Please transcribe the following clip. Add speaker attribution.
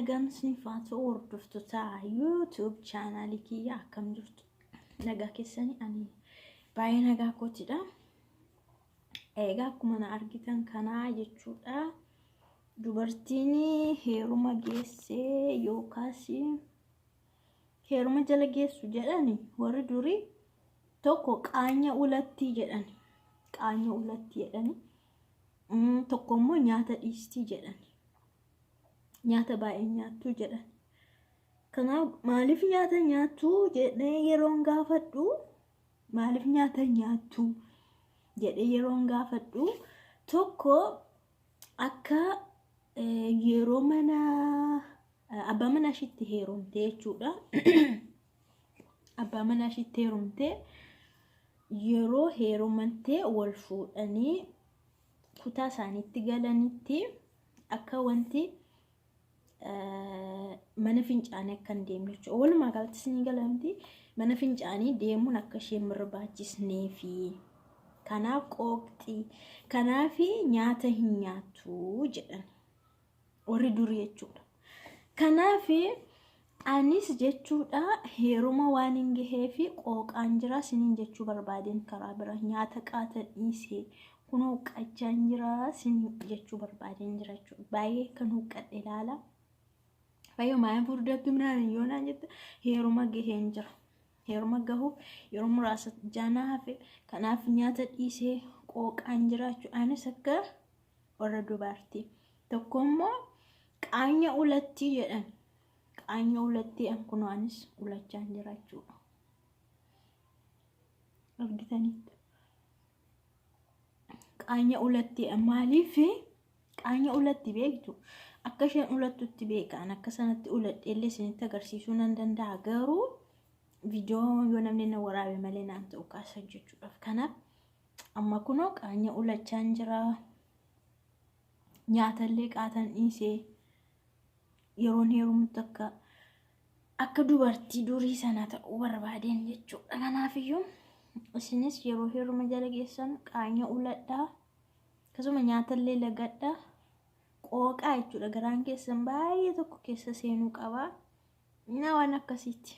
Speaker 1: Nagaan isiniif haa ta'u hordoftoota YouTube chaanaalii kiyya, akkam jirtu? Nagaa keessanii? Ani baay'ee nagaa kootidha. Egaa akkuma na argitan kanaa jechuudha. Dubartiin heeruma geessee yookaas heeruma jala geessu jedhani warri durii tokko qaanya ulattii jedhani. Qaanya ulattii jedhani. Tokko immoo nyaata dhiistii jedhani. Nyaata baay'ee nyaattu jedhan. Kanaaf maaliif nyaata nyaattu jedhee yeroon gaafadhu, maaliif nyaata nyaattu jedhee yeroon gaafadhu, tokko akka yeroo mana abbaa manaa ishiitti heerumte jechuudha. Abbaa manaa ishiitti heerumte, yeroo heerumantee wal fuudhanii kutaa isaaniitti galanitti akka wanti mana fincaanii akka hin deemne jechuudha. Walumaa galatti isinii galamti, mana fincaanii deemuun akka isheen barbaachisnee fi kanaaf qooqxi, kanaaf nyaata hin nyaattu jedhan warri durii jechuudha. Kanaaf anis jechuudha heeruma waan hin gahee fi qooqaan jira isiniin jechuu barbaadeen, karaa bira nyaata qaatan dhiisee kun huqqachaan jira isiniin jechuu barbaadeen jira jechuudha. Baay'ee kan huqqadhe ilaala. Fayyoo, maayaan furdattu minaan yoo naan jette, heeruma gaheen jira. Heeruma gahuuf yeroo muraasa jaanaa hafe, kanaaf nyaata dhiisee qooqaan jira jechuudha. Anis akka warra dubartii. Tokko immoo qaanya ulattii jedhan. Qaanya ulattii an kunoo anis ulachaan jira jechuudha. Argitaniittu. Qaanya ulattii maaliif qaanya ulatti beektu? Akka isheen ulattutti beekan akka sanatti uladheellee isinitti agarsiisuu nan danda'a, garuu viidiyoo yoo namni na waraabe malee naan ta'u kaasa jechuudhaaf. Kanaaf amma kunoo qaanya ulachaan jira. Nyaatallee qaatan dhiisee yeroon heerumutti akka dubartii durii sana ta'uu barbaadeen jechuudha. Kanaafiyyuu isinis yeroo heeruma jala geessan qaanya uladhaa, akkasuma nyaatallee lagadhaa, qooqaa jechuudha. Garaan keessan baay'ee tokko keessa seenuu qaba. Na waan akkasiiti.